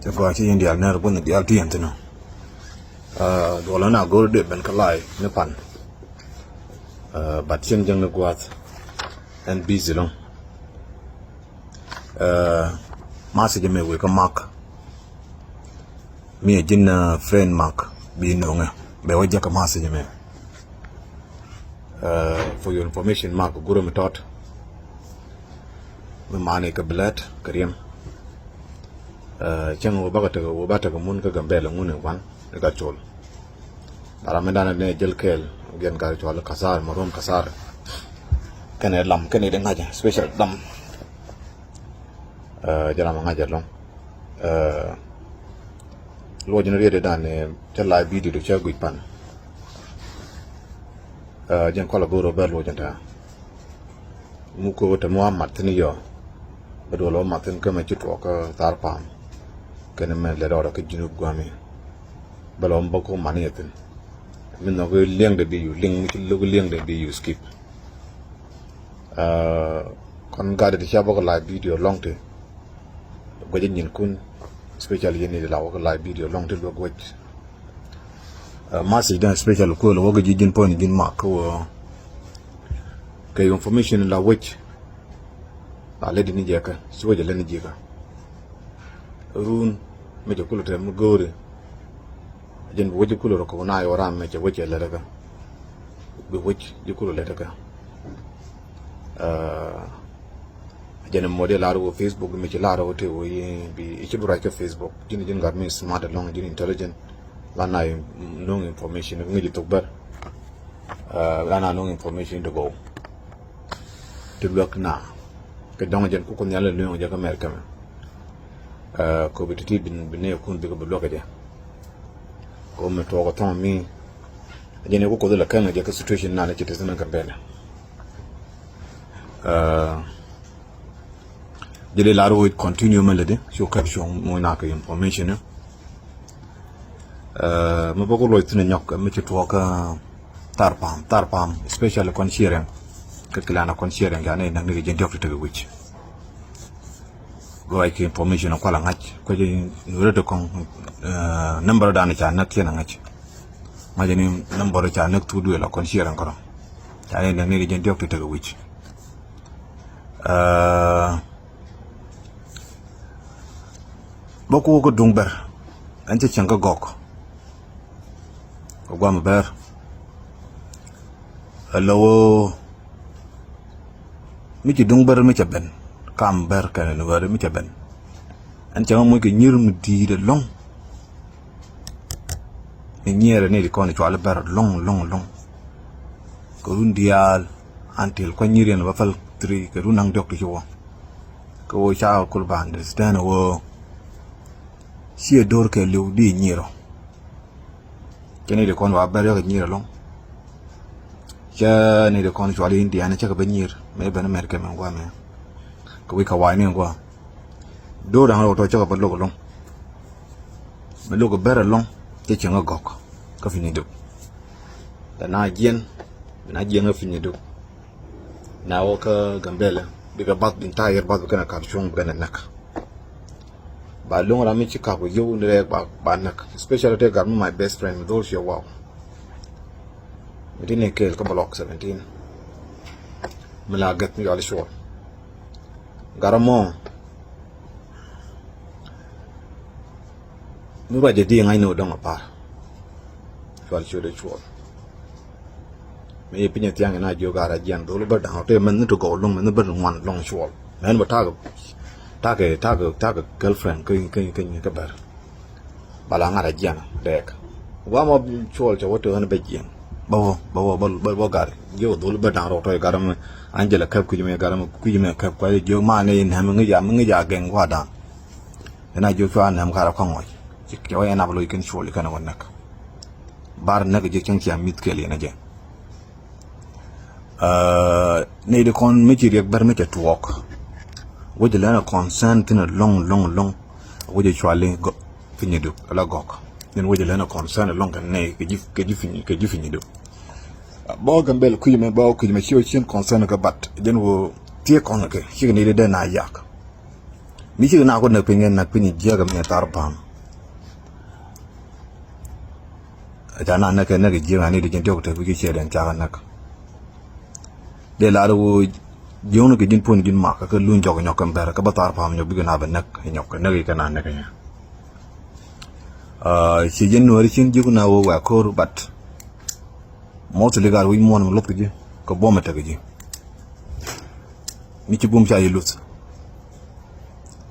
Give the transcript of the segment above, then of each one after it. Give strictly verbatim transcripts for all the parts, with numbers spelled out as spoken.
Cɛ gɔaa ci yɛn diaal nɛr buɔth ni diaal ti yɛn thin ɔ. Duɔlɔ na go̱r dee ben kä live ni pan. But cin jäŋ ni gua̱a̱th ɛn busy lɔŋ. Message mɛ wek kä Mark. Mi ɛ ji̱n friend Mark bi no̱ŋɛ bɛ wä jäkä message mɛ. For your information, Mark gurɛ mi tɔt mi mani kɛ bilɛt kɛ riɛm. Cäŋ wä bakɛ tekɛ wä ba tekɛ mun kä Gambɛl ŋun in wan ni ka col. Bara mi danɛ ni jel kɛɛl gɛn gari cual kasar ma rom kasar. Kɛnɛ lam kɛnɛ di ŋa̱cɛ special dam. Jɛ ram ŋa̱cɛ lɔŋ. Luɔc ni riet di dan ni cɛ live video di cɛ guic pan. Jɛn kɔlɛ go̱o̱r ɔ bɛ luɔc ni tɛ̈. Muk kɛ wä te mi wa mat thi̱n yɔ. Bä duɔl wä mat thi̱n kä mɛ ci tuɔɔk kä thar pam. Kɛn mɛ lɛ rɔɔdɛ kä Junub guami. Bä lɔ mi bä ko mani yɛ thi̱n. Mi nhɔk liɛŋdɛ bi yu liŋ mi ci lo̱k liɛŋdɛ bi yu skip. Kɔn gat ti ca bä kɛ live video lɔŋ ti. Guɛc nyin kun special yeni la wä kɛ live video lɔŋ ti luek guɛc. Message dan special kuel wä kɛ ji̱ ji̱n point ji̱n Mark kä wä kɛ information la wec. La ledi ni jɛ kä ci wec lɛ ni ji̱ kä run mi jɛ kulɛ tɛ mi go̱o̱ri. Jɛn bi wec kulɛ rɔ kɔk na yɔ ram mi cɛ wec lɛ kä bi wec ji̱ kulɛ lɛ kä. Jɛn mɔ dee lar wä Facebook mi ci lar wä te wä yi bi ici bi ruac kä Facebook ji̱n ji̱n gat mi smart along ji̱n intelligent. La na noŋ information ŋi̱c ji̱ thok bär. La na noŋ information ti gɔw. Ti luäk na kɛ dɔŋ jɛn kukun nhial ni lueŋ jɛ kä America mɛ. Kɔ bi ti ti bi ne kun bi kɛ bi luäk jɛ. Kɔ mi tuɔk thɔŋ mi jɛn ku koth la kɛŋ jɛ kä situation na ni ci ti sin Gambɛl. Jɛ dee lar wä continue mɛ lɛ di cu kɛt cuɔŋ mo na kɛ information. Mi bä ku luɔc thi̱n nyɔk mi ci tuɔɔk kä thar pam thar pam especially kɔn sharing. Kä kilan a kɔn sharing ya ni naŋ ni kɛ jɛn diɔk ti tekɛ wi̱c. Luɔc kɛ information kual a ŋa̱c kuɛ jɛ nuɔrɛ ti kɔŋ. Number dan ca näk cien a ŋa̱c. Ŋa̱c ni number ca näk thuk duël a kɔn sharing kɔrɔ. Ca ni naŋ ni kɛ jɛn diɔk ti tekɛ wi̱c. Bä ku kä duŋ bär ɛn cä cäŋ kä gɔk. Kɛ guam bär ɛ lɛ wä mi ci duŋ bär mi cɛ ben kam bär kɛnɛ ni wär mi cɛ ben. Ɛn cäŋ muc kɛ nyir mi di̱i̱t ɛlɔ̱ŋ. Ni nyierɛ ni di kɔn cuali bär lɔŋ lɔŋ lɔŋ. Kɛ run diaal until kuany nyir yɛn bä päl three kɛ run naŋ diɔk ti ci wä. Kɛ wä ca kul ba understand wä. Ciɛ do̱r kɛ liw di nyirɔ. Cɛ ni di kɔn wa bär yɔk nyir ɛlɔŋ. Cɛ ni di kɔn cuali India ni cɛ kɛ bä nyir mɛ ben America mɛ gua mɛ. Kɛ wi̱c kɛ wa̱a̱ ni gua. Do̱r da̱ŋ rɛw tɔ cä kɛ bä lo̱k ɛlɔ̱ŋ. Mi lo̱k ɛ bär ɛlɔ̱ŋ cä cieŋ ɛ gɔ̱k kä Pinyiduk. Bɛ na jiɛn bɛ na jiɛn kä Pinyiduk. Na wä kä Gambɛlɛ bikɛ bath bin tayɛr bath bi kɛn ɛ kar cuɔ̱ŋ bi kɛn ɛ näk. Ba lo̱ŋ ram mi ci kak wä yio̱w ni rɛɛk ba ba näk especially te gar mi my best friend mi dhol ciɛ waw. Mi ti ni kɛɛl kä block seventeen. Mi la gɛth mi yɔal cuɔl. Gar mɔ mi ruac jɛ di ŋa̱c ni wä dɔ̱ŋ apar. Cual ciöt ɛ cuɔl. Mi yi piny thiaŋ ina jiök ara jian dhol bä da̱ŋ rɔ te mɛn ni ti gɔw luŋ mɛn ni bä ŋuan luŋ cuɔl mɛn bä takɛ takɛ takɛ takɛ girlfriend kä kä kä kä bär. Bala ŋa̱t a jiɛn dɛɛk. Guamɔ cuɔl cɛ wä tëë ɣän bɛ jiɛn. Bä wä bä wä bä bä gar jiök dhol bä da̱ŋ rɔ tɔy gar mi an jɛ lɛ kɛp kui̱c mi gar mi kui̱c mi kɛp kua̱c jiök ma ni nɛm mi ŋi̱c a mi ŋi̱c a gɛŋ gua̱dan. Ina jiök cua nɛm karɛ kɔŋ ŋɔc. Cɛ wä yɛn ap loc kɛn cuɔl kɛn wä näk. Bar näk jiök cäŋ cia mi̱th kɛl yɛn a jɛ. Nɛy di kɔn mi ci riɛk bär mi cɛ tuɔɔk. Wec lɛn a concern thin a lɔŋ lɔŋ lɔŋ. Wec a cuali Pinyiduk ala gɔk. Nin wec lɛn a concern a lɔŋ kɛ nɛy kɛ ji̱ kɛ ji̱ Pinyiduk kɛ ji̱ Pinyiduk. Bä Gambɛl kui̱ mɛ bä kui̱ mɛ ci wä cien concern kɛ bat jɛn wä thiee kɔn kɛ ci kɛ nɛy di dee na yak. Mi cikɛ na ku näk piny, näk piny jiäk mi thar pa̱a̱m. Ca na näk kɛ näk jiäk ani di jin tiɔk tek wi̱c ciɛ den cakɛ näk. Dee lar wä jiökni kɛ ji̱n puɔ̱n ji̱n mak kä luny jɔk nyɔk kɛ bɛr kä bä thar pa̱a̱m nyɔk bikɛ na bɛ näk nyɔk kɛ näk ikɛ na näk nyɛ. Ci jin nuɔri cin jiökni na wä wɛ ko̱r, but mostly gat wi̱c muɔ̱n mi luth kɛ ji̱ kɛ buɔmɛ tek kɛ ji̱. Mi ci bum ca yi luth.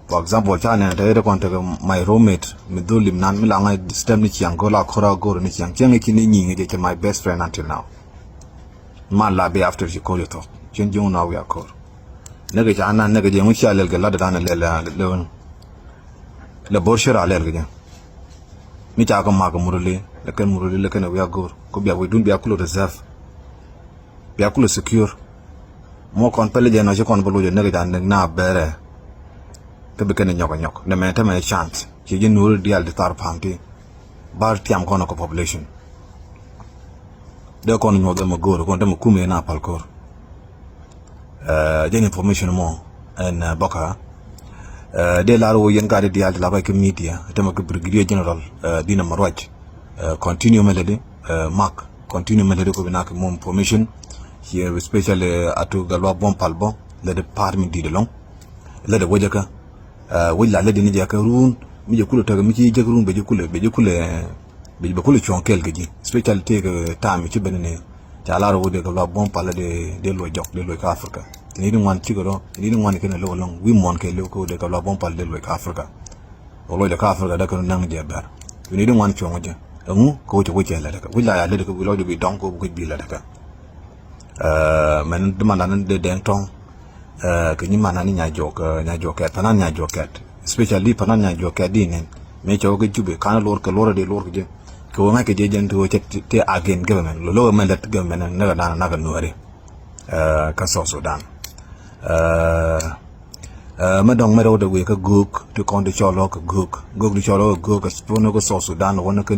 For example, ca nɛn te ri kɔn tekɛ my roommate mi dhol lim nan mi la ŋa̱c disturb ni ciaŋ go̱l a ko̱r a go̱r ni ciaŋ. Ciaŋ i̱ ci ni nyiŋ i̱ jɛ cɛ my best friend until now. Ma la bi after ci ko̱r i̱ thok cin jiŋ na wi̱i̱ a ko̱r. Nekɛ ca nan nekɛ jɛ ŋuci a lɛl kɛ lat dan lɛl lɛ lɛ bor cir a lɛl kɛ jɛ. Mi ca kɛ mak kɛ muruli lɛ kɛn muruli lɛ kɛn wi̱i̱ a go̱r ko bia wi̱i̱ dun bia kulo reserve. Bia kulɛ secure. Mɔ kɔn pɛlɛ jɛ nɔ ci kɔn bä loc ɛ näk jɛ a näk na bɛrɛ. Kä bi kɛn nyɔk nyɔk nɛ mɛ tämɛ chance ci jɛ nuɔri dial di thar pa̱a̱m ti. Bar tiam kɔn kɔ population. Dee kɔn nyuɔth dämɛ go̱o̱r kɔn dämɛ kumɛ na pal ko̱r. Jɛn information mɔ ɛn bɔka. Dee lar wä yɛn ka di dial di la kɔc kä media tämɛ kä Brigadier General Dina Maruac. Continue mɛ lɛ di mak. Continue mɛ lɛ di ko bi nak mɔ information. Ci especially atu galwa buɔm pal bɔ lɛ di pa̱a̱t mi di̱i̱t ɛlɔŋ. Lɛ di wecä kä wec la lɛ di ni jɛ kä run mi jɛ kulɛ tek mi ci jek run bɛ jɛ kulɛ bɛ jɛ kulɛ bɛ jɛ bɛ kulɛ cuɔ̱ŋ kɛɛl kɛ ji̱ especially tëëk ta̱a̱ mi ci ben ni. Ca lar wä di galwa buɔm pal lɛ di di luɔc jɔk di luɔc kä Africa. Ni di ŋuan cikɛ rɔ ni di ŋuan kɛn lɛ wä lɔŋ wi̱i̱ muɔ̱n kɛ lɛ wä kä wä di galwa buɔm pal di luɔc kä Africa. Wä luɔc di kä Africa dee kɛ run naŋ jɛ bɛr. Ni di ŋuan cuɔ̱ŋ jɛ ɛŋu kɛ wä cɛ wä cɛ lɛ dɛ kɛ wä la ya lɛ dɛ kɛ wä luɔc di bi dɔŋ kɛ wä bi lɛ dɛ kɛ. Mɛn di man dan dee dɛŋ tɔŋ. Kɛ nyi man ani nya jɔk nya jɔk kɛt panan nya jɔk kɛt especially panan nya jɔk kɛt di nen. Mɛ cɛ wä kɛ Jubɛ kan luɔr kɛ luɔr di luɔr kɛ jɛ kɛ wä ŋa̱c kɛ jɛ jɛn ti wä cɛ ti again government lo lo mɛ lɛt government nɛ kɛ dan nak kɛ nuɔri. Kä South Sudan. Mɛ dɔŋ mɛ rɛw dɛ wee kä göök ti kɔn ti cɔl ɔ kɛ göök göök ti cɔl ɔ kɛ göök kɛ pon kä South Sudan wä ni kɛ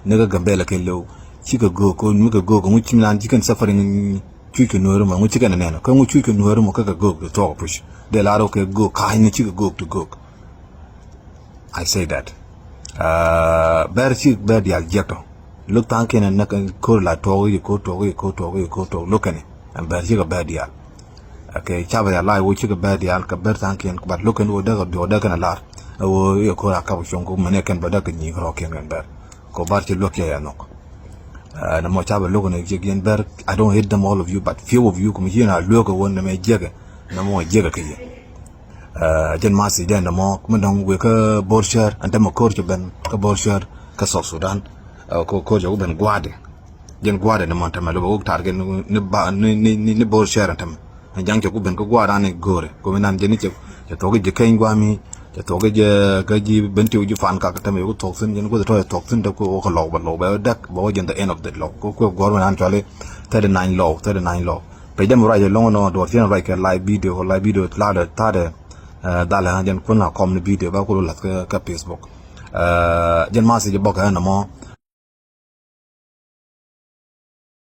ni kɛ Gambɛla kɛ lɛw. Cikɛ göök kɛ mi kɛ göök ŋu ci mi nan ci kɛn suffering. Cuc kɛ nuɔri mɔ ŋu ci kɛn nɛn kä ŋu cuc kɛ nuɔri mɔ kä kɛ göök ti thuɔk puc dee lar kɛ göök ka̱a̱c ni cikɛ göök ti göök. I say that. Bɛr ci bɛr dial jiɛk tɔ. Look thank you na ko̱r la tuɔk yi ko̱r tuɔk yi ko̱r tuɔk yi ko̱r tuɔk look kɛn. Ɛn bɛr ci kɛ bɛr dial. Okay, ca bɛ ya lai wo ci kɛ bɛr dial kɛ bɛr thank you but look kɛn wo dek a biɔk dek kɛn a lar. Ɛ wo yi ko̱r a kap cuɔŋ ko mɛn ɛ kɛn bɛ dek kɛ nyi kɛ rɔ kiɛn kɛn bɛr. Ko bar ci luɔk kiɛ ya nhɔk. Nɛ mɔ ca bɛ look kɛn a jiɛk yɛn bɛr. I don't hate them all of you but few of you kum ci na luɔk kɛ wo nɛ mɛ jiɛk. Nɛ mɔ jiɛk kɛ yɛ. Jɛn ma si jɛn dɛ mɔ mi dɔŋ wek kä Bor Cɛr ɛn tɛmɛ ko̱r cɛ ben kä Bor Cɛr kä South Sudan. Ɛ ko ko̱r cɛ ku ben gua̱a̱dɛ. Jɛn gua̱a̱dɛ ni mɔ tɛmɛ lobɛ wuk tar kɛ ni ba ni ni ni Bor Cɛr ɛn tɛmɛ. Ɛn jaŋ cɛ ku ben kä gua̱a̱dɛ ni go̱o̱rɛ ko mi nan jɛn ni cɛ cɛ thok jɛ keny gua̱a̱mi cɛ thok jɛ kä ji̱ ben tiw ji̱ fan kak tɛmɛ yoku thok thin jɛn gua̱a̱dɛ tɔ̱ cɛ thok thin dɛ ku wä kä lɔk bɛ lɔk bɛ däk bɛ wä jɛn the end of the lɔk ku kuɛ gua̱a̱r mi nan cɔali thirty nine lɔk thirty nine lɔk. Page däm ruac ɛlɔŋ nɔ duɔr cien ruac kɛ live video kɛ live video ladɛ tadɛ. Dhalɛ ha jɛn kun la kɔm ni video ba kulu lath kä Facebook. Jɛn message bɔk ɛ nɔmɔ